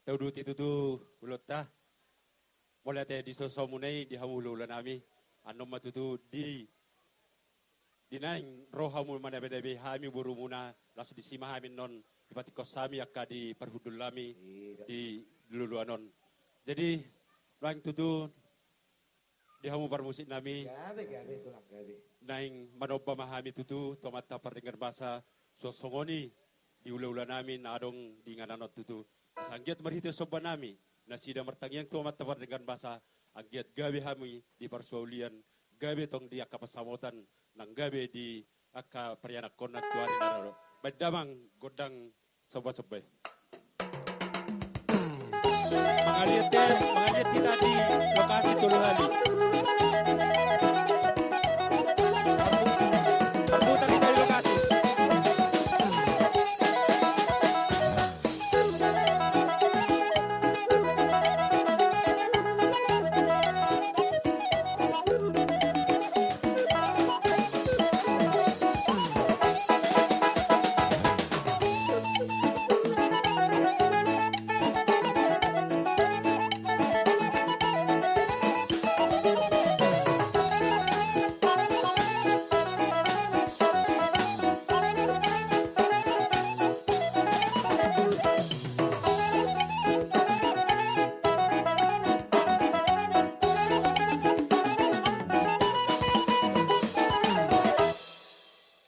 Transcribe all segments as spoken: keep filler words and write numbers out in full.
Tauduti tutu ulaonta. Mauliate di susuonmuna i di hamu hulahula nami. Annon ma tutu di, di naeng ro hamu manabedabei hami borumuna, laos disi ma hami annon dipatingkos hami angka di parhundul nami di luluan on. Jadi naeng tutu di hamu parmusik nami. Gabe, gabe, tulang, gabe. Naeng manomba ma hami tutu tu Amanta Pardenggan Basa, suang songon i di hulahula nami na adong di inganan on tutu. Asa anggiat marhite somba nami nasida martangiang tu Amanta Pardenggan Basa, anggiat gabe hami di parsuaulian, gabe tong di angka pansamotan, nang gabe di angka parianakkonna tu ari na ro. Baen damang gondang somba-somba i. Mangaliat, mangaliat hita di lokasi tolu hali. Parputar hita di lokasi.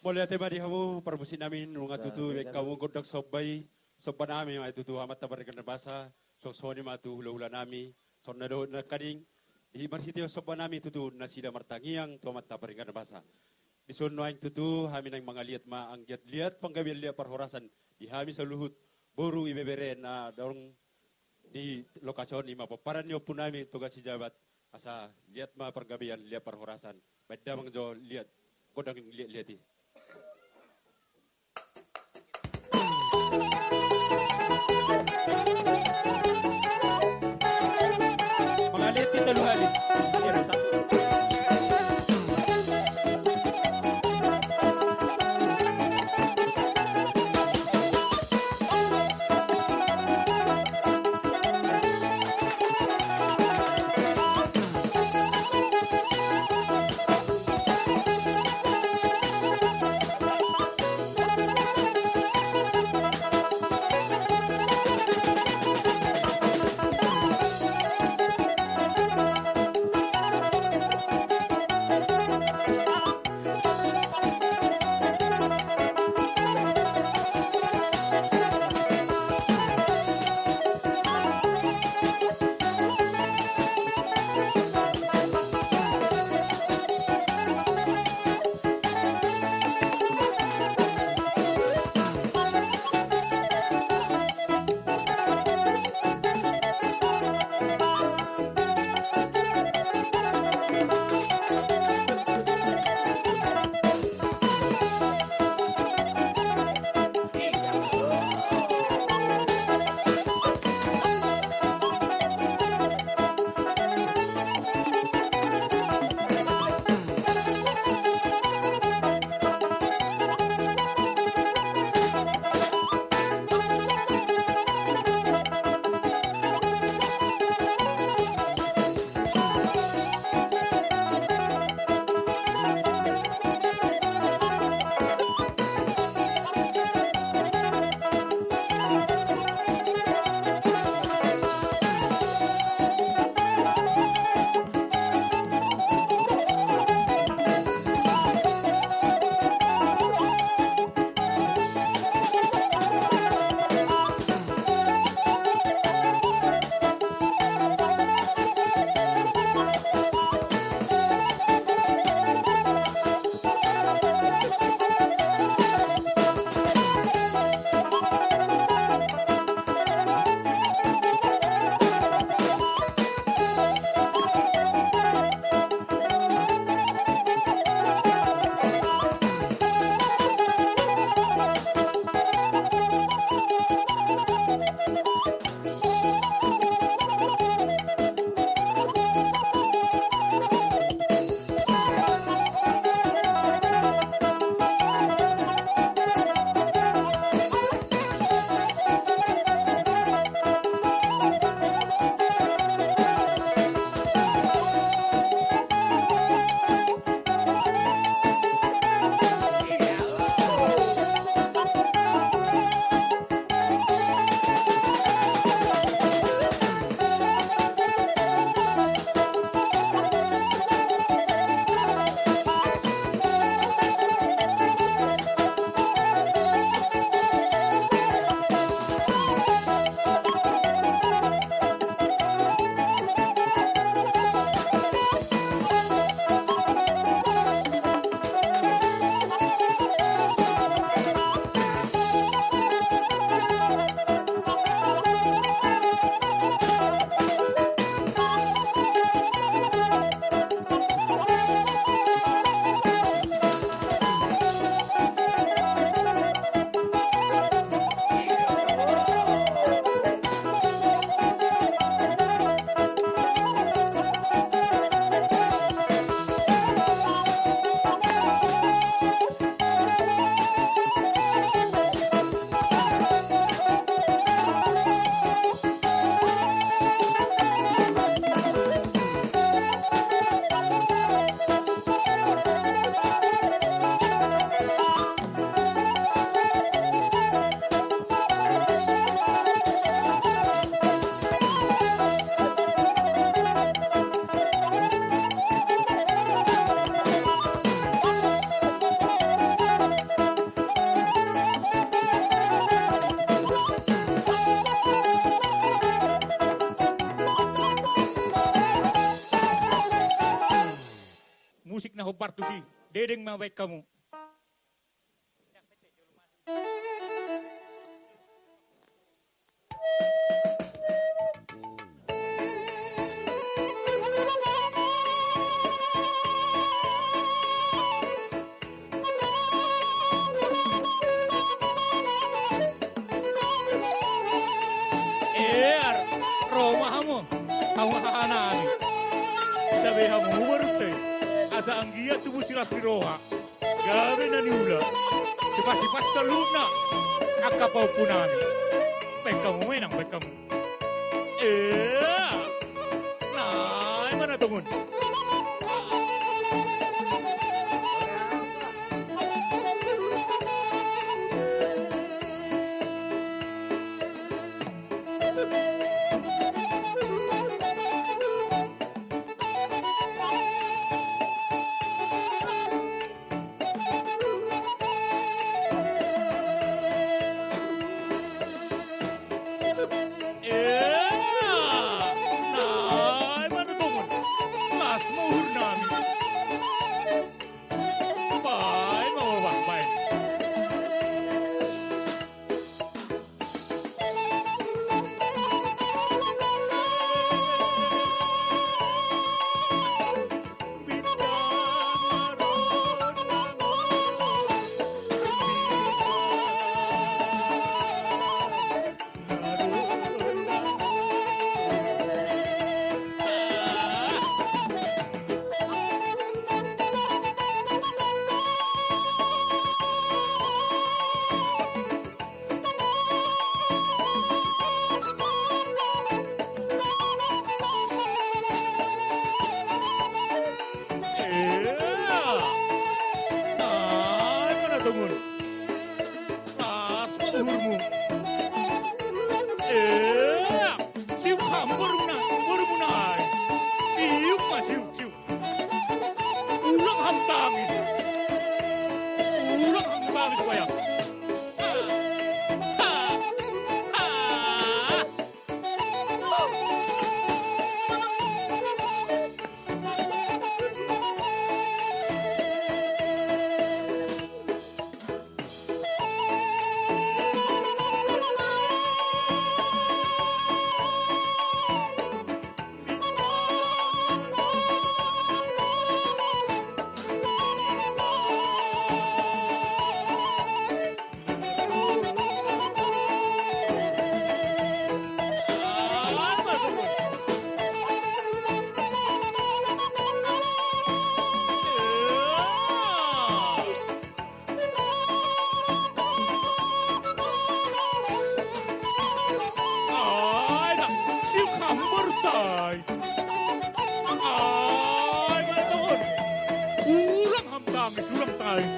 Mauliate ma di hamu parmusik nami, nunga tutu dibaen hamu gondang somba i. Somba nami ma i tutu Amanta Pardenggan Basa, suang songon i ma tu hulahula nami. Songon na dohonon nangkaning, di marhite somba nami tutu nasida martangiang tu Amanta Pardenggan Basa. Dison nuaeng tutu hami naeng mangaliat ma anggiat liat panggabean liat parhorasan di hami saluhut boru ibebere na adong di lokasi on, i ma pomparan ni ompu nami Toga Sijabat, asa liat ma panggabean liat parhorasan. Baen damang jo liat, gondang liat-liat i. Mangaliat hita tolu hali. Partusi, dedeng ma baen hamu. Ear, ro ma hamu, hamu hahanami. Gabe hamu borunta i. Asa anggiat tubu silas ni roha. Gabe na niula. Sipasipas saluhutna. Angka pahompunami. Baen hamu, menang baen hamu. Ea. Nai ma na tongon. Las ma uhurnami. Baen ma, baen, baen. Ea. Nai ma na tongon. Las ma uhurmu. Ea. Siuk hamu borumuna, borumuna i. Siuk ma, siuk, siuk. Ulang hamu tangis. Ulang hamu tangis, bayang. Ai, na, siuk hamu borunta i. Ai, na tongon. Ulang hamu tangis, ulang tangis.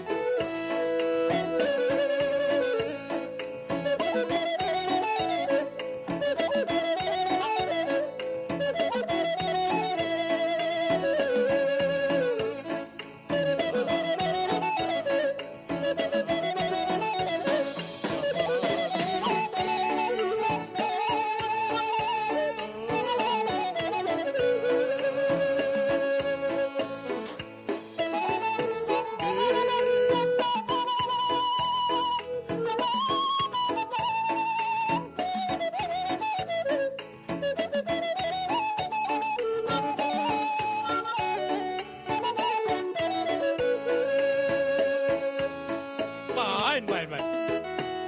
Baen, baen, baen.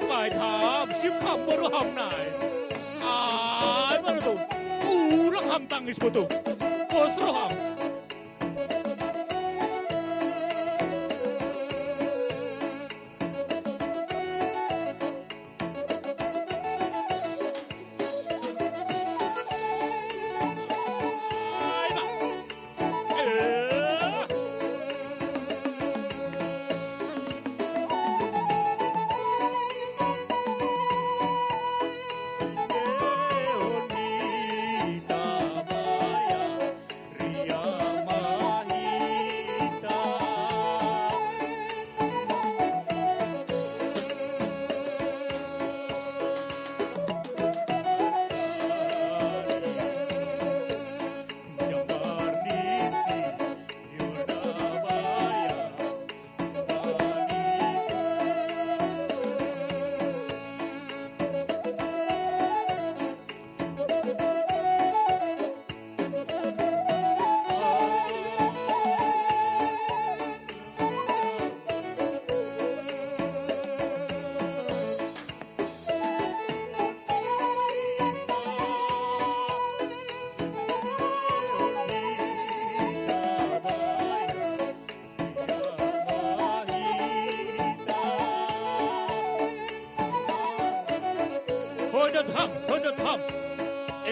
Baen hamu, siuk hamu boru hamu nai. Ai, molo tung. Ulang hamu tangis boto. Pos roham.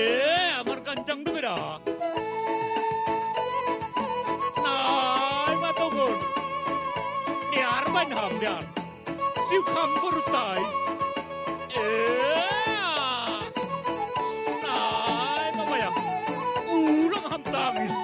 Eh, amar ganjang do beda. Nai ma tongon. Dear baen ham, dear. Siuk ham borunta i. Eh. Nai ma bayang. Ulang ham tangis.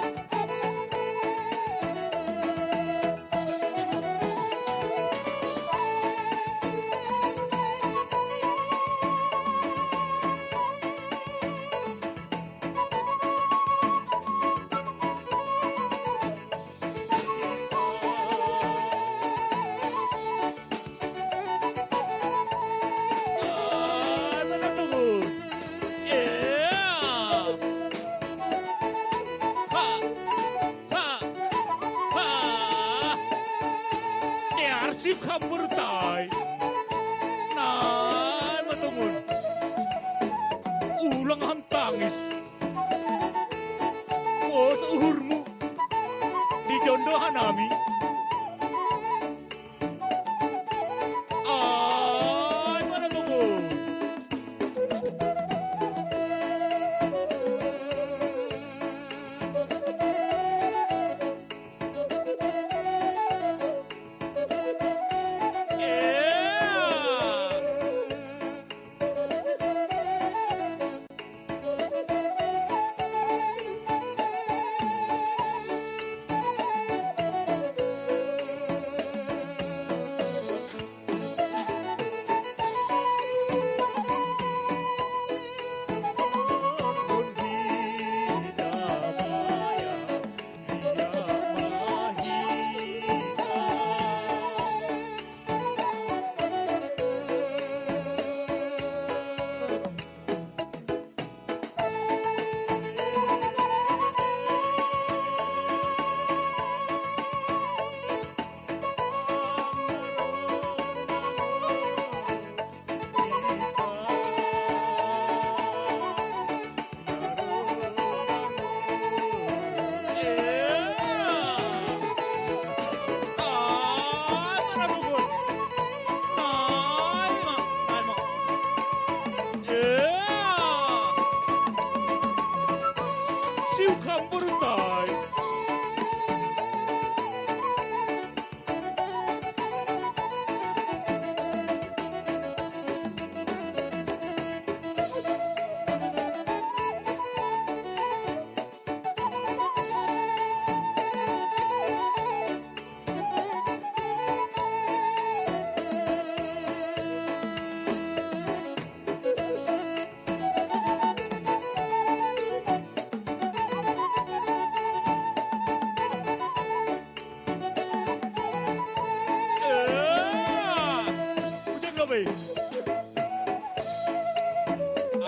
Dear siuk ham borunta i. Nai ma tongon. Ulang ham tangis. Pos uhurmu. Dijou do hanami. Ai ma na tongon.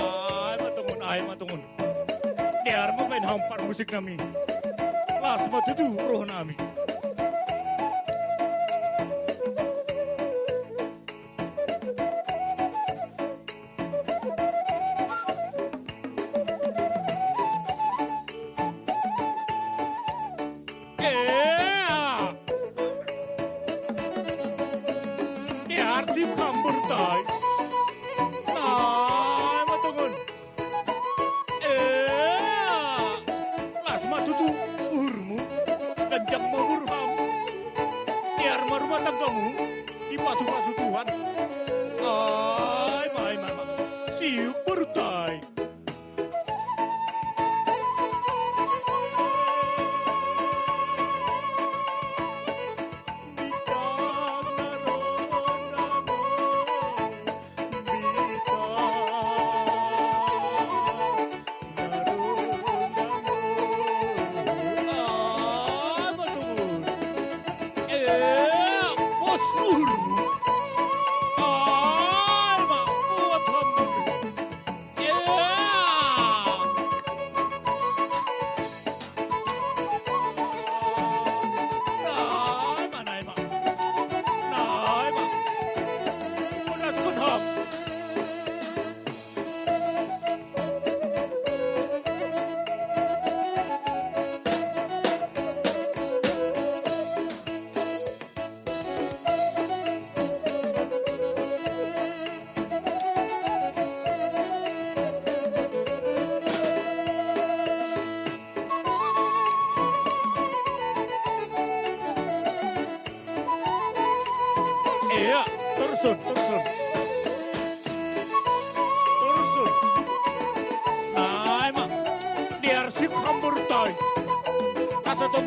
Ai ma tongon, ai ma tongon. Dear ma baen hamu parmusik nami. Las ma tutu roha nami. Ea! Ea, arsip hamu borunta i. Nai ma tongon. Ea! Las ma tutu uhurmu. Ganjang ma umur.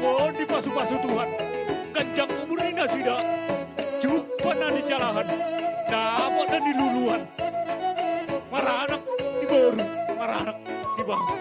On dipasupasu Tuhan, ganjang umur ni nasida, jumpang na nijalahan, dapot na niluluan, maranak ni boru, maranak ni baoa.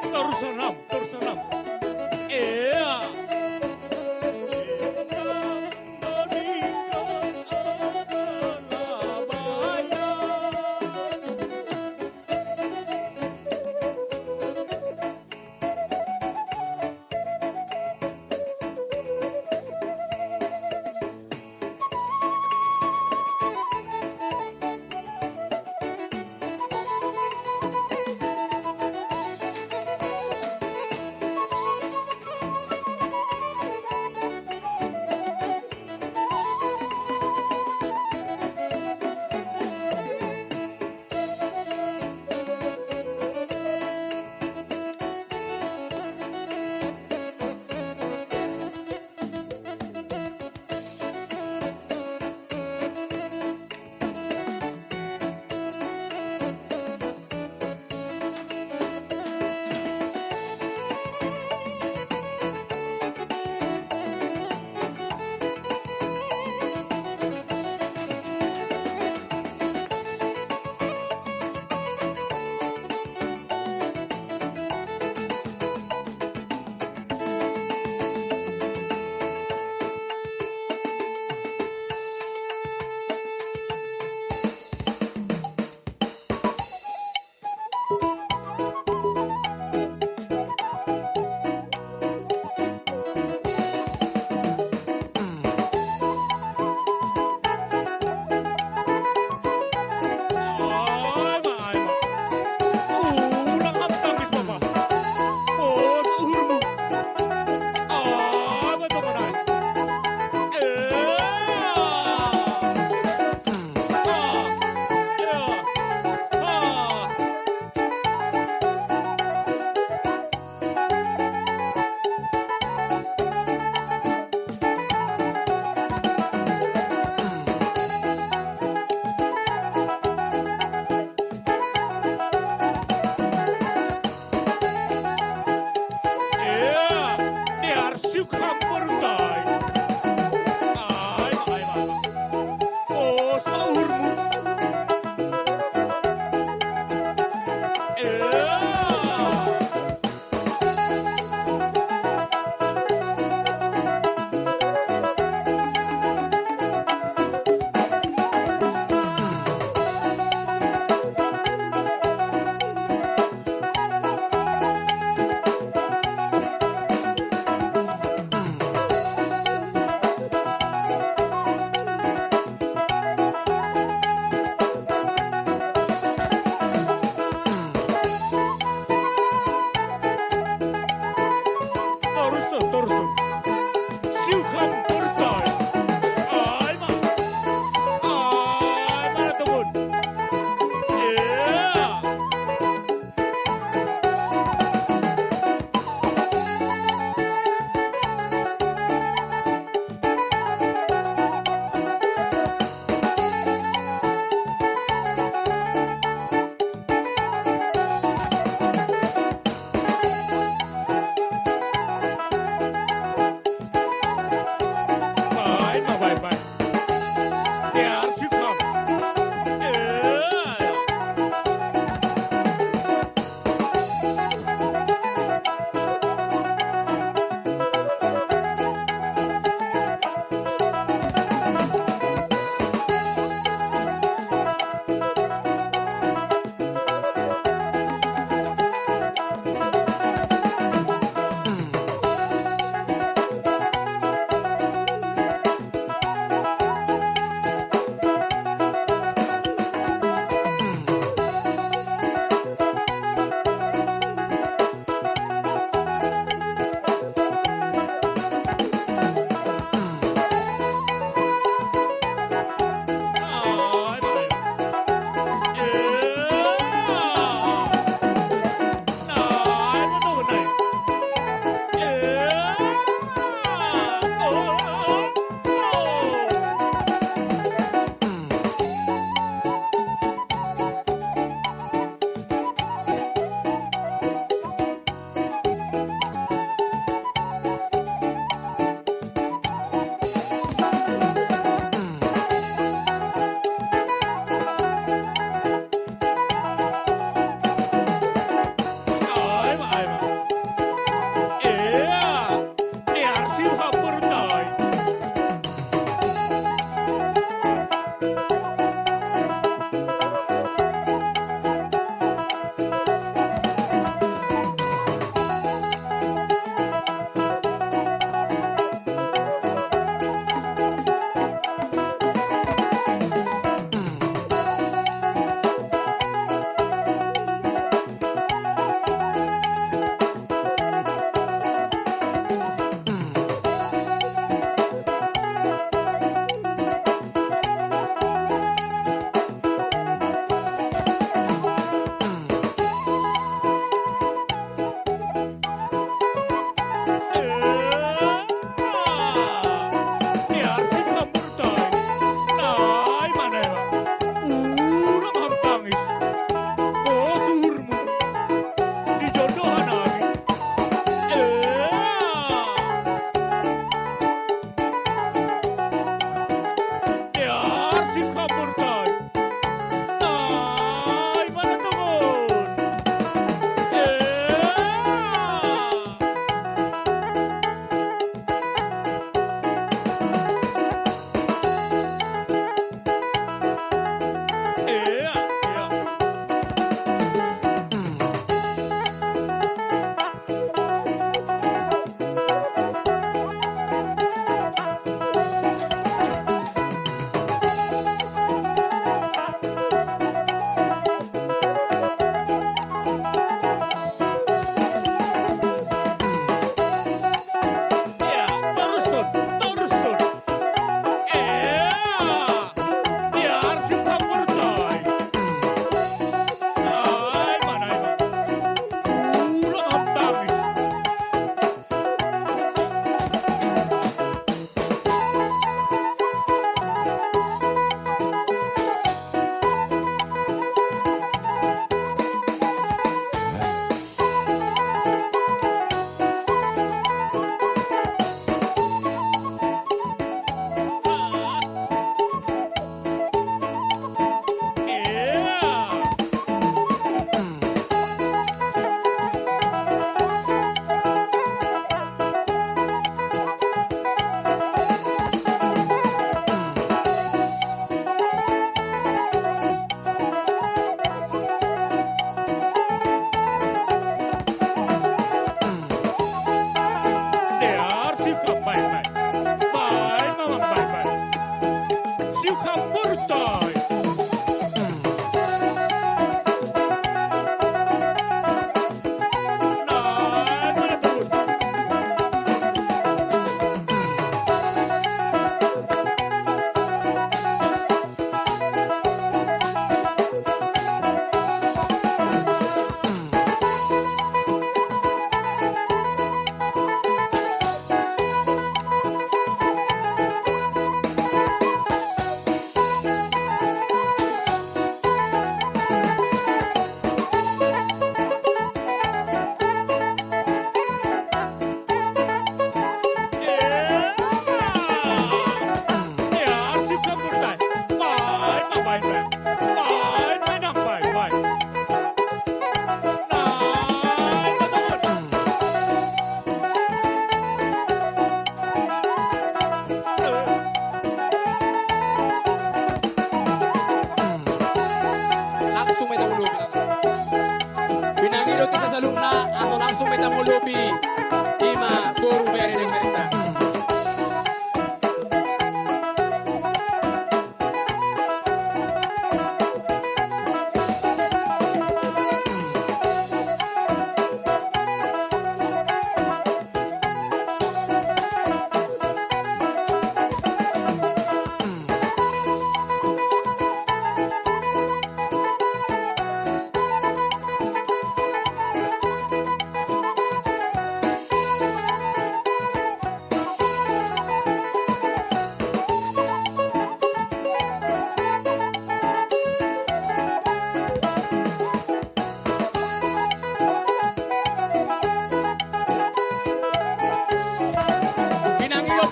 Torus enam, torus enam. Ea.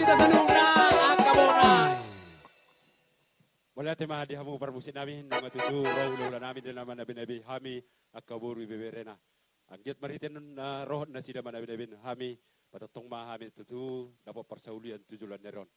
Sasanung da angka bona. Mauliate ma di hamu parmusik nami, nunga tutu ro hulahula nami di na manabi-nabi hami angka boru ibeberena. Anggiat marhite na rohot nasida manabi-nabi hami, patongtong ma hami tutu dapot parsaulian tu joloan ni ari on.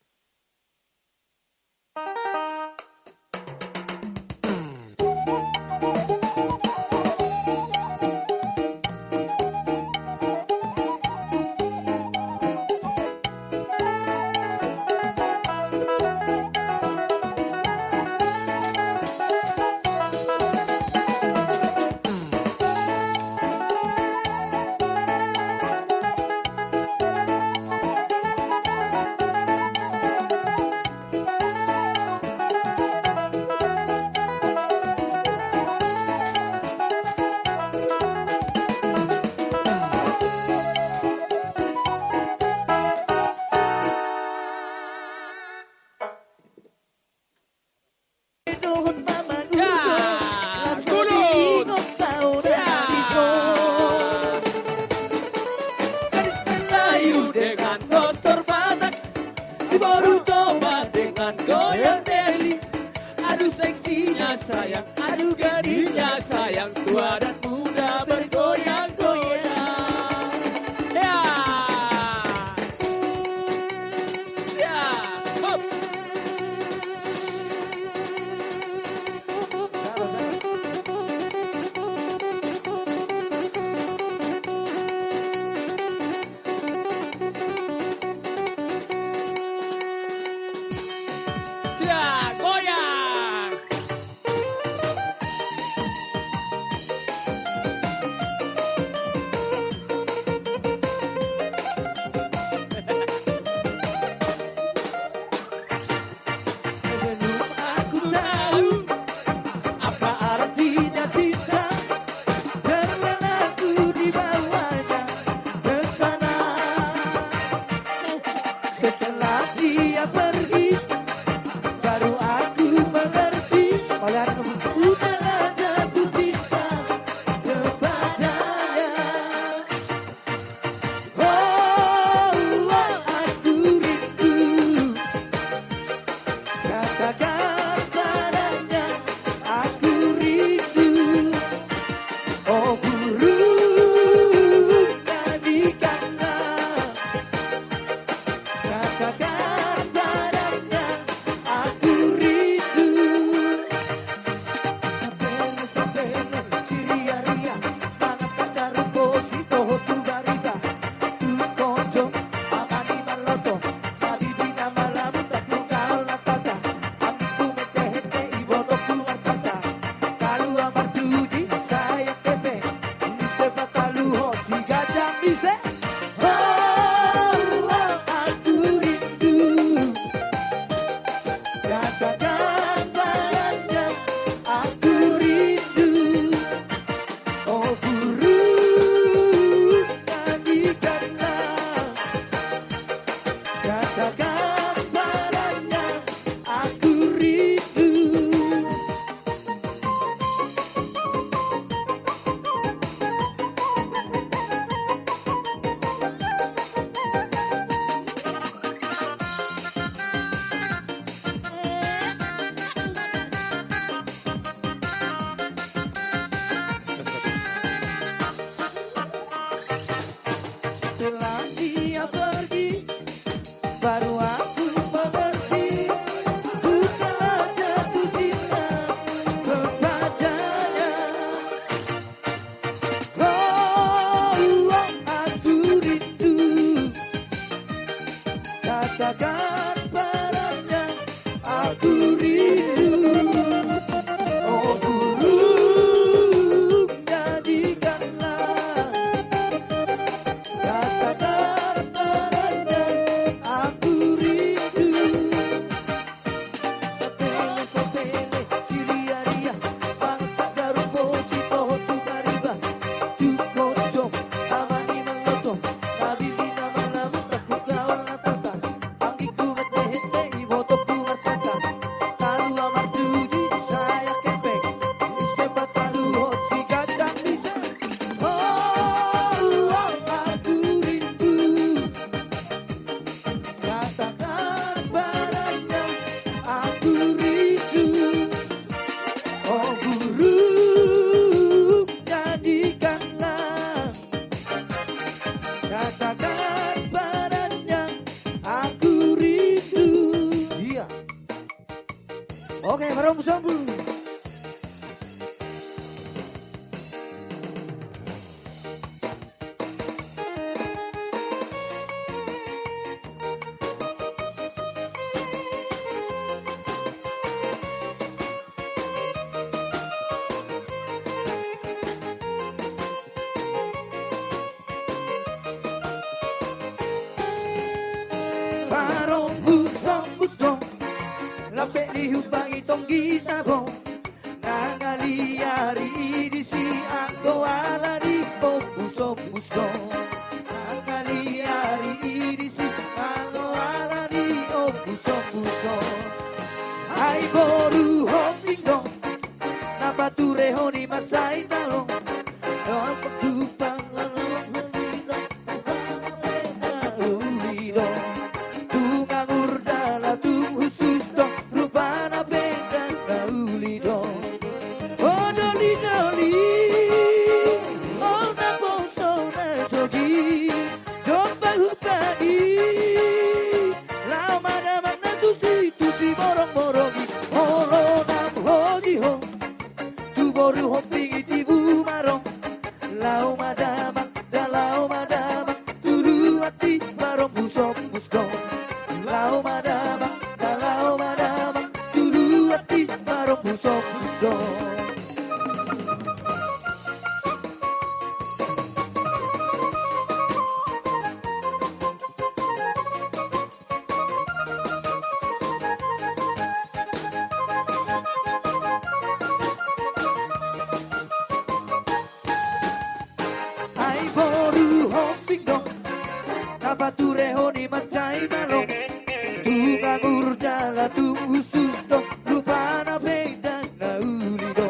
turehon i mansai malong. Tung anggur jala tung usus do, rupana pe ndang na uli do.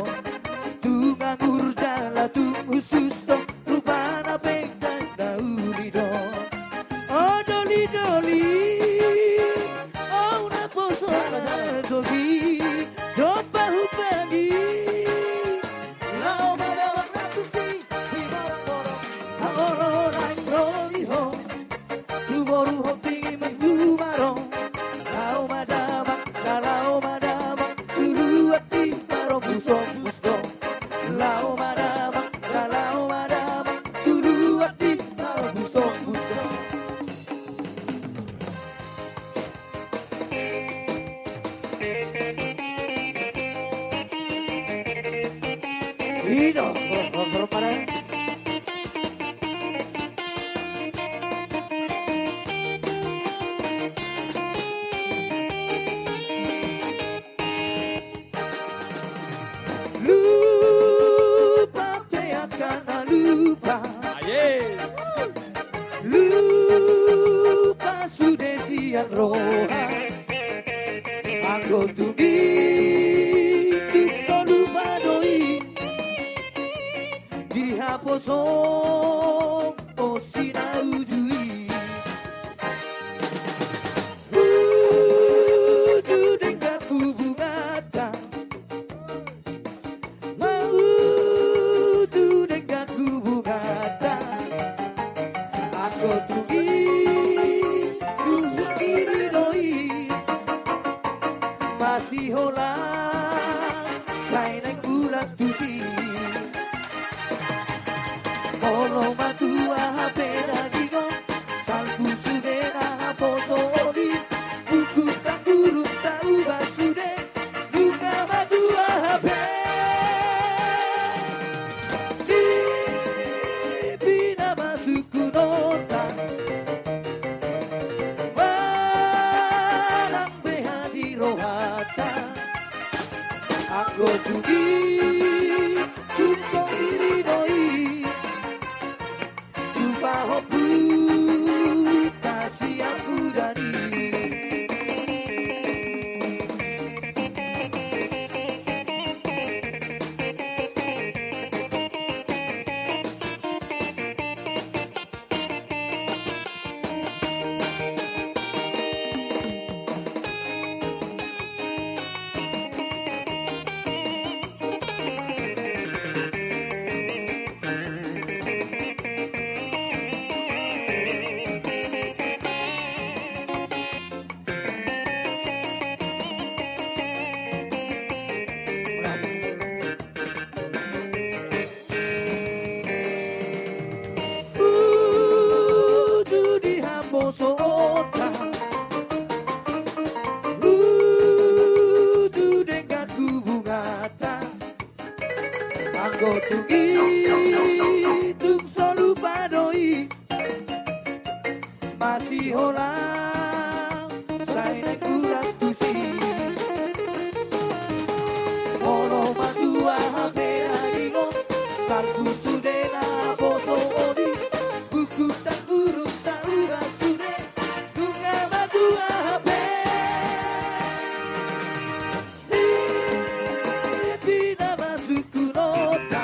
Tung anggur jala tung usus do, rupana pe ndang na uli do. O doli-doli, o naposo na jogi, dompak humbani. Laho ma damang na tusi, siborong-borong, haolo naeng ro di ho. Tu boru hoping i ma tu barong. Laho ma damang, laho ma damang, tu luat i ma ro busombus do. Laho ma damang, laho ma damang, tu luat i ma ro busombus do. I do, horhor pare. Lupa pe angka na lupa. Aye. Lupa sude sian roha. Anggo tung i, tung so lupa do i. Di haposo, o si na uju i. Uju denggan hubunganta. Mauju denggan hubunganta. Anggo tung i, tung sandiri do i. Masiholang, sai naeng mulak tusi. Molo matua hape dagingon, salpu sude na haposo on i, buku tanggurung sauba sude, nunga matua hape. Di pinamasuk tu nota, manang beha di rohanta. Anggo tung i, tung so diri do i. Tupa ho puta sian pudan i. Uju di haposoonta, uju denggan hubunganta. Anggo tung i, tung so lupa do i. Masiholang sai naeng mulak tusi. Molo matua hape dagingon, salpu sude na haposoon i. Buku tanggurung sauba sude, nunga matua hape. Di pinamasuk tu nota,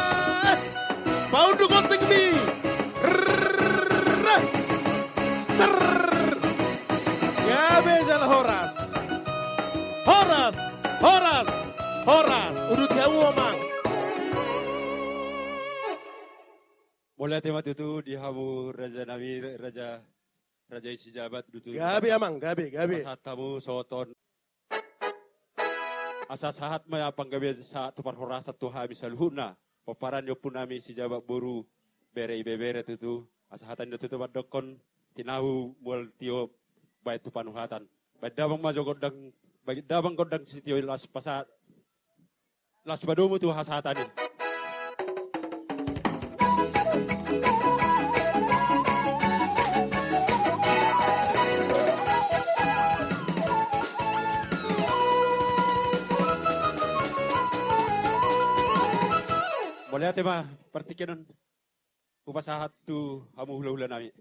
Paunduk ontingmi. Rrrr. Ser. Gabe jala horas. Horas, horas, horas. Uduti hamu, amang. Mauliate ma tutu di hamu raja nami, raja, raja i Sijabat tutu. Gabe, amang, gabe, gabe. Pasahat hamu soton. Asa sahat ma panggabean sahat tu parhorasan tu hami saluhutna. Pomparan ni ompu nami Sijabat boru, bere ibebere tutu. Asa hata ni natuatua mandokkon, tinahu mual tio baen tu panuhatan. Baen damang ma jo gondang, baen damang gondang sitio i, laos pasa-, laos padomu tu hasahatan i. Mauliate ma partingkian on hupasahat tu hamu hulahula nami.